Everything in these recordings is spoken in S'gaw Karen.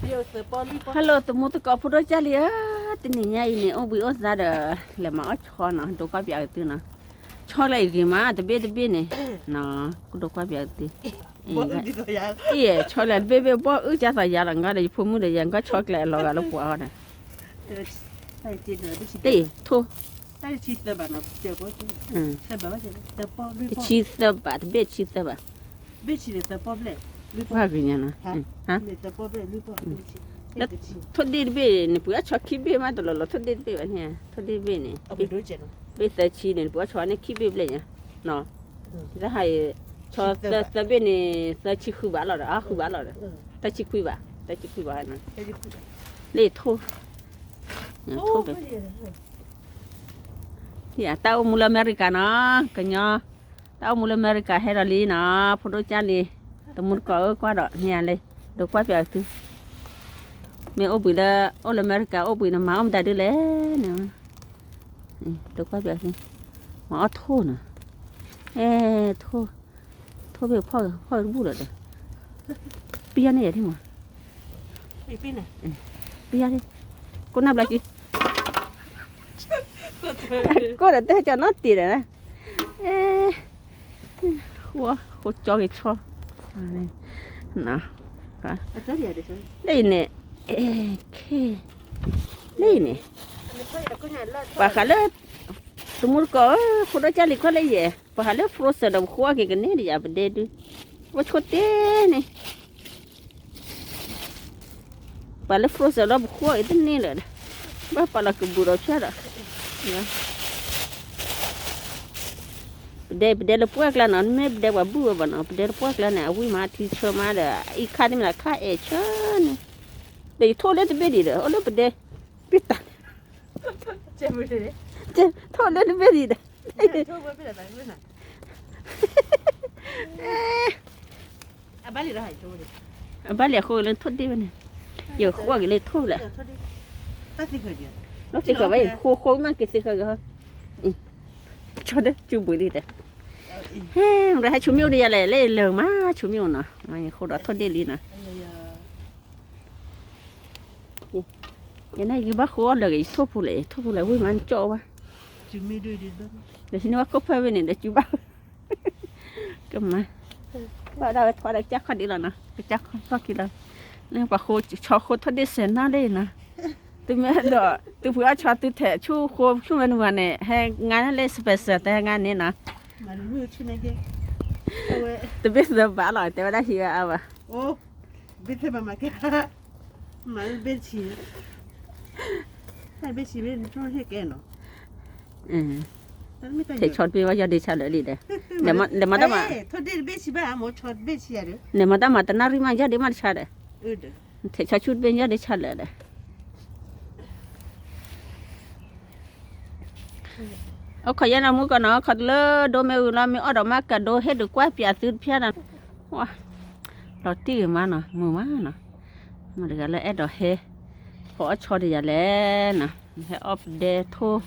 Hello သမူသကိးဖိဒိၣ်ကၢ်လံဧၢ, တနံၤညါအံၤန့ၣ် အိၣ်ဘှံးအိၣ်သါဒီး လဲၤမၤအီၣ်ဆီနီၤ, ဒိးကွၢ်ပၠးကသုနီၤ, ဆီကျဲအံၤဂ့ၤမး တဘ့ၣ်တဘ့ၣ်န့ၣ်, ကဒိးကွၢ်ပၠးကသု, အံၤ ဆီကျဲတဘ့ၣ်ဘ့ၣ်ဘီၣ်အုၣ်ကၢ်သးယါလီၤ, ငါဒီးယဖိမုၣ်ဒီးယဲ ကီၢ်ဆီကျဲအလီၤဂာ်လၢပှၤအီၤဒီး, ထိၣ် တဆံသၢဘး တဘ့ၣ်တဆံသၢဘး, ဘၣ်ဂ့ၤညါနီၤ, လၢထိၣ်ဒ့ၣ်တဘ့ၣ်န့ၣ် ပှ့ၤအီၣ်ဆီခံဘ့ၣ်မး တလီၤလီၤထိၣ်ဒ့ၣ်တဘ့ၣ်ဘၣ်န့ၣ်, ထိၣ်ဒ့ၣ်တဘ့ၣ်န့ၣ်, ဘ့ၣ်သၢဆံန့ၣ် ပှ့ၤအီၣ်ဆီန့ၣ်ခံဘ့ၣ်ဘျဲၣ်ညါ, တဟါအံၤ ဆီသၢဘ့ၣ်န့ၣ် သၢဆံဃုဘးလီၤဒီး အါဃုဘးလီၤဒီး, သၢဆံခွံဘး, သၢဆံခွံဘး, လၢထိၣ်, ထိၣ်ဘ့ၣ် တၢ်အိၣ်မူလၢအမဲရကၤနီၤ, ကညီ, တၢ်အိၣ်မူလၢအမဲရကၤဟဲဒီးလံနီၤ, ဖိဒိၣ်ကၢ်လံ, သမူသကိးဧၢ ကွၢ်ဒီးန့ၣ်လဲၣ်, ဒိးကွၢ်ပၠးသု, မ့ၢ်အိၣ်ဘှံးလၢ, အိၣ်လၢအမဲရကၤ အိၣ်ဘှံးန့ၣ် မၤအီၣ်မတၤဒုလဲၣ်န့ၣ်, ဒိးကွၢ်ပၠးသု, မၤအီၣ်ထိၣ်နီၤ, အဲ, ထိၣ်, ထိၣ်ဘ့ၣ်ဖီၣ်ဂ့ၤ ဖီၣ်ဂ့ၤတဘူၣ်ဒီး, ပယီၤန့ၣ်ယဲဒ်မး, ပယီၤ, ကိးနၢ်ဘျီက့ၤ, ကိးဒီးတဲကၠီနီတ့ၢ်ဒီး, အဲ, ဃိ, ဃိကၠီက့ၤဆီ, လၢအံၤန့ၣ်, လၢအံၤန့ၣ်, ပှၤဃးလၢ, သမူသကိးဧၢ ဖိဒိၣ်ကၢ်လံ ကွၢ်လၢယဲ, ပှၤဟးလၢ frozen ဒီးပဃိက့ၤကန့ၢ်ဒီးယၤ ပဒဲဒု, ပဆိတ့န့ၣ် ပှၤလၢ frozen ဒီးပဃိအီၤအံၤတန့ၢ်လၢၤဒီး, ဘၣ်ပာ်လီၤကဘူးဒီးဖျၢၣ်ဒီး, ပဒဲ, ပဒဲလၢပှၢ်ကျါနီၤ, မ့ၢ်ပဒဲပှၤဘူၣ်ဝဲဘၣ်နီၤ, ပဒဲလၢပှၢ်ကျါန့ၣ် အဝံၣ်မး ထံဆၢမးဒီး အံၤခါတမ့ၢ်လၢခါ အဲၣ်ဆၢန့ၣ်, ဒီးယထိၣ်လၢတဘ့ၣ်ဒံးဒီး အိၣ်လၢပဒဲ, ပ့ၢ်တၢ်, ထိၣ်လၢတဘ့ၣ်ဒံးဒီး အဘၣ်လံအဃိလၢထိၣ်ဒ့ၣ်ဝဲန့ၣ်, ယဃိက့ၤလၢထိၣ်လဲၣ်, လီၤသ့ၣ်ဃီၤဘၣ် ယဃိဃိမးက့ၤသ့ၣ်ဃီၤက့ၤဟီ, ဆိဒၢကၠူဘှံးလံဒီး, ဟဲ, မတၤဟဲဆူမ့ၣ်အိၣ်ဒီးယၤလဲၣ်, လၢလၢာ်မးဆူမ့ၣ်အိၣ်နီၤ, ယဃိဒီးထိၣ်ဒ့ၣ်လံနီၤ. ယန့ၣ်ယဘၣ်ဃိအီၣ်လၢာ်ဂ့ၤ ယထိၣ်ဖိလဲၣ်, ယထိၣ်ဖိလဲၣ် ဝံၣ်မးနကၠီၣ်ဝဲ, ဒီးဟံးန့ၢ်ဝဲခိၣ်ဖၢဝဲန့ၣ် ဒီးကၠူဘၣ်ဝဲ, ကမၤ, ဘၣ်ဒၣ်ဝဲထွါဒီးကစၢ်ခီၣ်ဒံးလီၤနီၤ, ကစၢ်ခီၣ်ခီၣ်ခံလီၤ, လၢပှၤဃိဆီဃိထိၣ်ဒ့ၣ်စဲးနီၣ်လံနီၤ, သုမ့ၢ်အဲၣ်ဒိး သုဖုအီၣ်ဆီသုထဲးဆူဃိဆူမနုၤမးန့ၣ် ဟဲငါလၢ special တဲဟဲငါန့ၣ်နီၤ, တဘ့ၣ်သၢဘးလီၤ တဲဝဲဒၣ်ဟံးဝဲအါဘၣ် ထဲးဆီတဘ့ၣ်ဝဲယီၤဒ့ဆါလၢာ်လံဒီး, လဲၤမၤတၢ်မၤတနၣ်ရံၣ်မး ယီၤဒ့မးတဆါဒီး, ထဲးဆီဆူတဘ့ၣ်ယီၤဒ့ဆါလၢာ်ဒီး အိၣ်ခိးယဲနီၤမုၢ်ကီၢ်နီၤ, ခီတလၢဒိမ့ၢ်ဝံၤလီၤ မ့ၢ်အီၣ်ဒီးမးကဒိဟ့ၣ်ဒုးကွၢ်ပၠးသုတဖၠၣ်နီၤ, လီၤတံၢ်ဂ့ၤမးနီၤ မုာ်မးနီၤ, မတၤတဂၤလၢအဲၣ်ဒိးဟဲ, ဖီအီၣ်ဆီဒီးယၤလဲၣ်နီၤ, ဟဲအီၣ်ပဒဲထိၣ်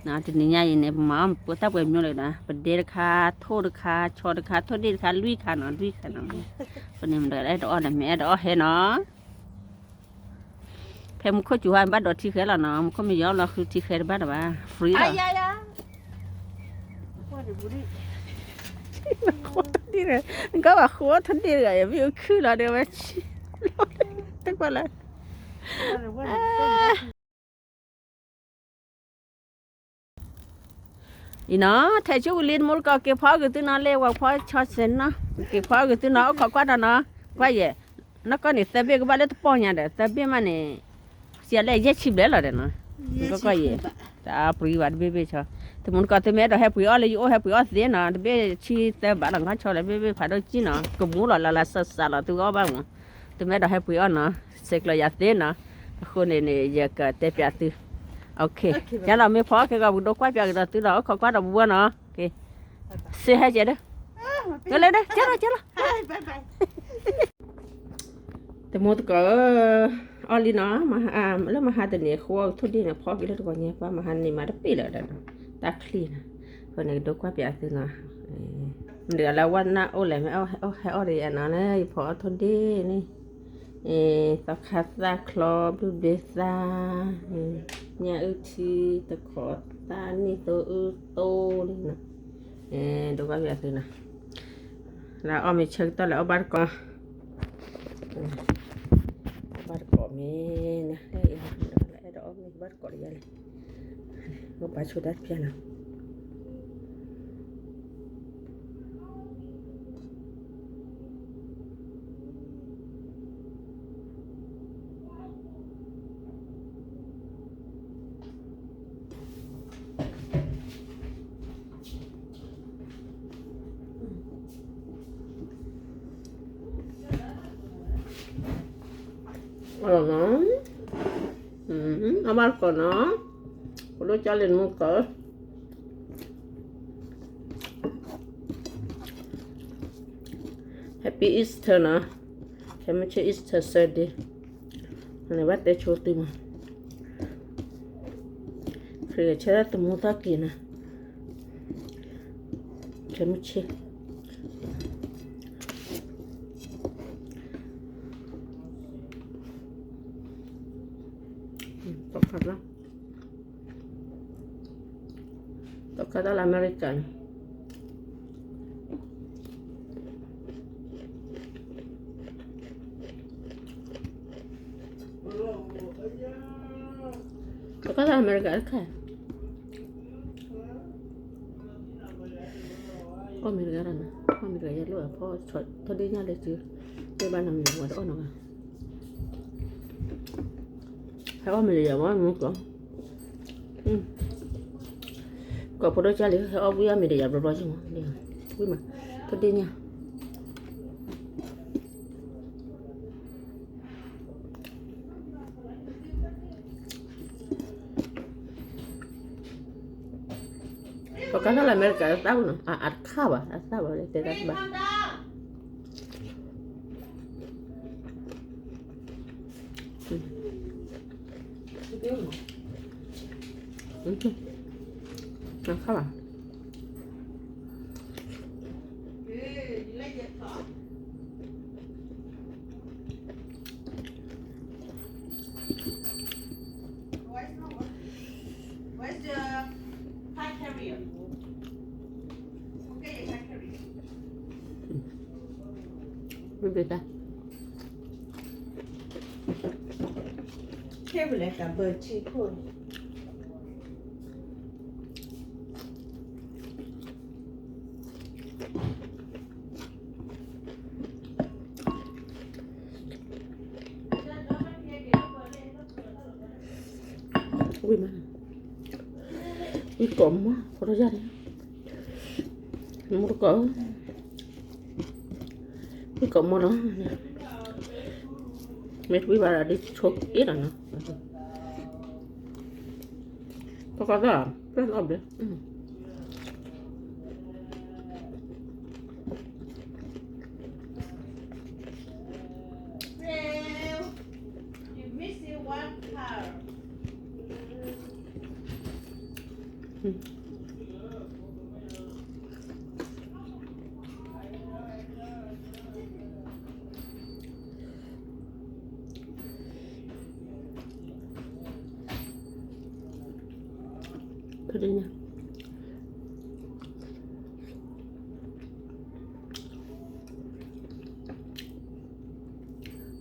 တနံၤညါအံၤန့ၣ် ပမၤအီၣ်ပတၢ်ပှဲၤမၠိလၢၤဒီး ပဒဲတခါ ထိၣ်တခါ ဆီတခါ ထိၣ်ဒ့ၣ်တခါ လွံၢ်ခါနီၤ လွံၢ်ခါနီၤ, ပန့ၣ်မတၤတဂၤလၢအဲၣ်ဒိးအီၣ်ဒီး မ့ၢ်အဲၣ်ဒိးအီၣ်ဟဲနီၤ ဖဲမူခိၣ်စူၤဟါ ဘၣ်ဒိးထံဃဲလီၤနီၤ, မူခိၣ်မ့ၢ်ယီၤလီၤဃုထံဃဲတဘၣ်တဘၣ် free လီၤ, ဃိထီၣ်ဒ့ၣ်ဒီး, နကဘၣ်ဃိထီၣ်ဒ့ၣ်တဂၤ ယမ့ၢ်အိၣ်ခုၣ်လီၤဒီးဝဲဆံ, တကွၢ်လၢ အံၤနီၤ ထဲးဆူဝံၤလံ တမူတကိး က့ၤဖီအီၣ်က့ၤသုနီၤ လၢပှၤဖီဆီစဲးနီၤ က့ၤဖီအီၣ်က့ၤသုနီၤ အိၣ်ခိးကွၢ်တၢ်နီၤ ကွၢ်ယဲၢ် နီၢ်ကီၢ်န့ၣ် သၢဘ့ၣ်ကဘၣ်လၢတပီၢ်ညါဒီး သၢဘ့ၣ်မးန့ၣ် စံးလၢယဲၢ်ဆံဘျဲၣ်လီၤဒီးနီၤ ကီၢ်ကီၢ်ယဲၢ် တၢ်ပှ့ၤဝဲတဘ့ၣ်ဘ့ၣ်ဆီ တမူတကိး သုမ့ၢ်အဲၣ်ဒိးဟဲပှ့ၤအီၣ်လၢယအိၣ် ဟဲပှ့ၤအီၣ်သ့နီၤ တဘ့ၣ်ဆံသၢဘးလီၤ ငါဆီလၢဘ့ၣ်ဘ့ၣ်ဖးဒိၣ်ကံနီၤ ကမူလီၤ လၢလၢစၢ်စၢ်လီၤ သုကအီၣ်ဘၣ်မး သုမ့ၢ်အဲၣ်ဒိးဟဲပှ့ၤအီၣ်နီၤ ဆဲးကျိးယၤသ့နီၤ အဃိန့ၣ်န့ၣ် ယကတဲပၠးသု ကဲလီၤ မ့ၢ်ဖီအီၣ်က့ၤကီး ပကဒိးကွၢ်ပၠးကဒီးသုလီၤ အိၣ်ခိးကွၢ်ဒီးပဝဲနီၤ စ့ဟဲကဲဒၢ ကလဲၤဒၢ ကဲလီၤ ကဲလီၤ တမူတကိးဧၢ အီၣ်လံနီၤ လၢမဟါတနံၤ ဃိအီၣ်ကထိၣ်ဒ့ၣ်န့ၣ် ဖီက့ၤလၢတဂီၤညါ ပှၤမဟါတနံၤမးတပ့ၢ်လၢၤဒီး တၢ်ချံနီၤ အဃိန့ၣ် ကဒိးကွၢ်ပၠးသုနီၤ မ့ၢ်တဂၤလၢဝဲနၢ်အိၣ်လဲၣ် မ့ၢ်အီၣ်ဟဲအီၣ်ဒီးယၤနီၤ လၢယဖီအီၣ်ထိၣ်ဒ့ၣ်န့ၣ် သီခါသၣ်ချီဘုဘ့သၣ်, ညၣ်အုၣ်ထံတခိးသၣ်နံၣ်သိအုၣ်သိလံနီၤ, ဒိးဘၣ်ဝံၤအသုနီၤ, လၢအီၣ်မ့ၤဆၢကတီၢ်လဲၤအီၣ်ဘၣ်တကိး, ဘၣ်တကိးမ့ၢ်နီၤ, လၢအဲၣ်ဒိးအီၣ်မ့ၤဘၣ်တကိးလၢယလဲၣ်, အိၣ်ပာ်ဆိတၢ်တဖျၢၣ်နီၤ. အီၣ်နီၤ, အီၣ်ဘၣ်တကိးနီၤ, ဖိဒိၣ်ကၢ်လံနမူကီး Happy Easter နီၤ, ခဲမုၢ်ဆ့ၣ် Easter Sunday, န့ၣ်ဘၣ်တဲဆိသုမး, ခရံာ်ဂဲၤဆၢထၢၣ်သမူသီၣ်က့ၤနီၤ, ခဲမုၢ်ဆ့ၣ် သီခါသၣ်လၢအမဲရကၤန့ၣ်, သီခါသၣ်လၢအမဲရကၤတခါ, အီၣ်မ့ၤတဂၤဒီးနီၤ, အီၣ်မ့ၤတဂၤယဲလိၣ်အဖီ, ထီၣ်ဒ့ၣ်ညၣ်လၢစု, တဲဘၣ်နီၤမ့ၢ်ဝဲတအီၣ်နီၤဂၤ, ဟဲအီၣ်မ့ၤတဂၤမ့ၢ်မူကီး, ကိးဖိဒိၣ်ကၢ်လံ ဟဲအီၣ်ဝံၣ်အီၣ်မ့ၤတဂၤဘျီဘျီက့မး, ဝံၣ်မး, ထီၣ်ဒ့ၣ်ညၣ် ပကါထီၣ်လၢအမဲရကၤအသၣ်ပူၤနီၤ, အတခါဘၣ်, အသၣ်ဘၣ်လၢတဲတၢ်ဘၣ်, အတခါဘၣ်. Where's the car carrier? Okay, car carrier. မ့ၢ်ဘၣ်တၢ် ခဲဘၣ်လဲၣ် ကဘၢၣ်ထံခိၣ် ဝံၣ်မး, ဝံၣ်ကိးမး ဖိတယၢ်န့ၣ်, မူတကိး, ဝံၣ်ကိးမးလီၤ, မ့ၢ်တဝံၣ်ဘၣ်ဒီး ဒ်ဆိက့ဒီးနီၤ, ပကသၣ်, ပကသၣ်ဘျဲၣ် You missing one car. ဃ့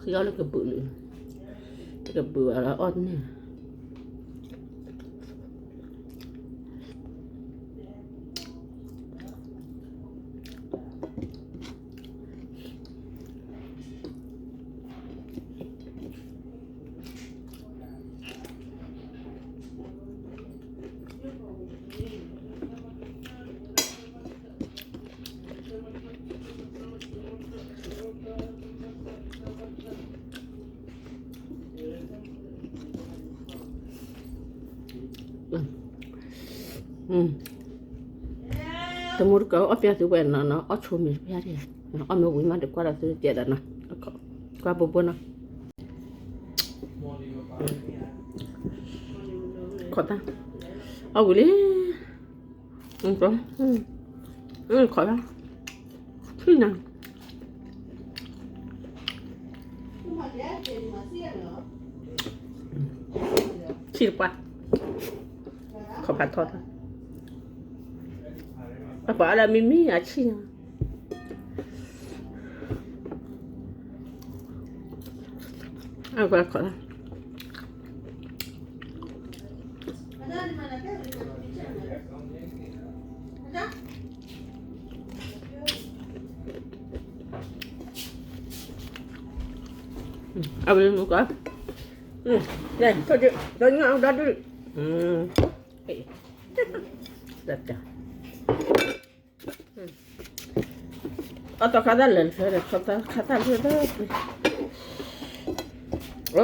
အီၣ်လၢကဘုးလံ, တကဘုးဘၣ်လၢအီၣ်တန့ၢ်. တမူတကိး အီၣ်ပျဲသုဝဲနီၤနီၤ အီၣ်ဆိမ့ၤတဖျၢၣ်, အီၣ်မ့ၢ်ဝံၤမး တကွၢ်ဒီးသုတကဲးဒီးနီၤ, ကွၢ်ဘိဘိနီၤ, ခိးတၢ်, အီၣ်ဝံၤလံ, ခိးတၢ်, ထွံၣ်နၤ, ထံၣ်တပှၢ်, ခီဖးထီၣ်တၢ်, အပှၤအီၣ်လၢမံမံအဆံၣ်နီၤ, အပှၤခီၣ် အဝဲမူကီး, လဲၤ ထီၣ်ညၣ်ဒီဒု, အီၣ်တခါတၢ်လၢာ်လၢာ်, ခီဖးခါတၢ်လၢာ်လၢာ်,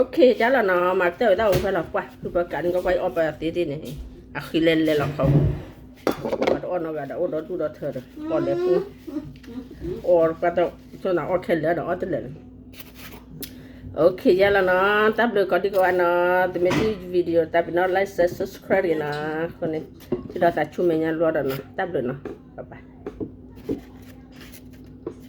OK ကလီၤနီၤ, မၤကတၢၢ်ဝဲတၢ်အိၣ်ဖဲလီၤ, ပှၤ ဖုပၢကးန့ၣ် ကွၢ်ကွၢ်အီၣ်ပသ့ဒ်န့ၣ်, အဃံလဲၤလဲၤလီၤခီ, ပှၤတအီၣ်နီတဂၤဒီးအိၣ်ဒီဒူၣ်ဒီထၢဒီး ပီၣ်လဲၤပူ, အီၣ်ပှၤတ, ဆိနၤအီၣ်ခဲလၢာ်ဒီးအီၣ်တလၢာ်န့ၣ်, OK ယဲလီၤနီၤ, တၢ်ဘျုးကိးဒံကိးဂၤနီၤ, တမ့ၢ်ထံၣ် video တၢ်ပ့ၤနီၣ် like share subscribe နီၤ, အဃိန့ၣ်, ထံၣ်ဒီးသးဆူမဲာ်ညါလီၤဒီးနီၤ, တၢ်ဘျုးနီၤ, bye bye.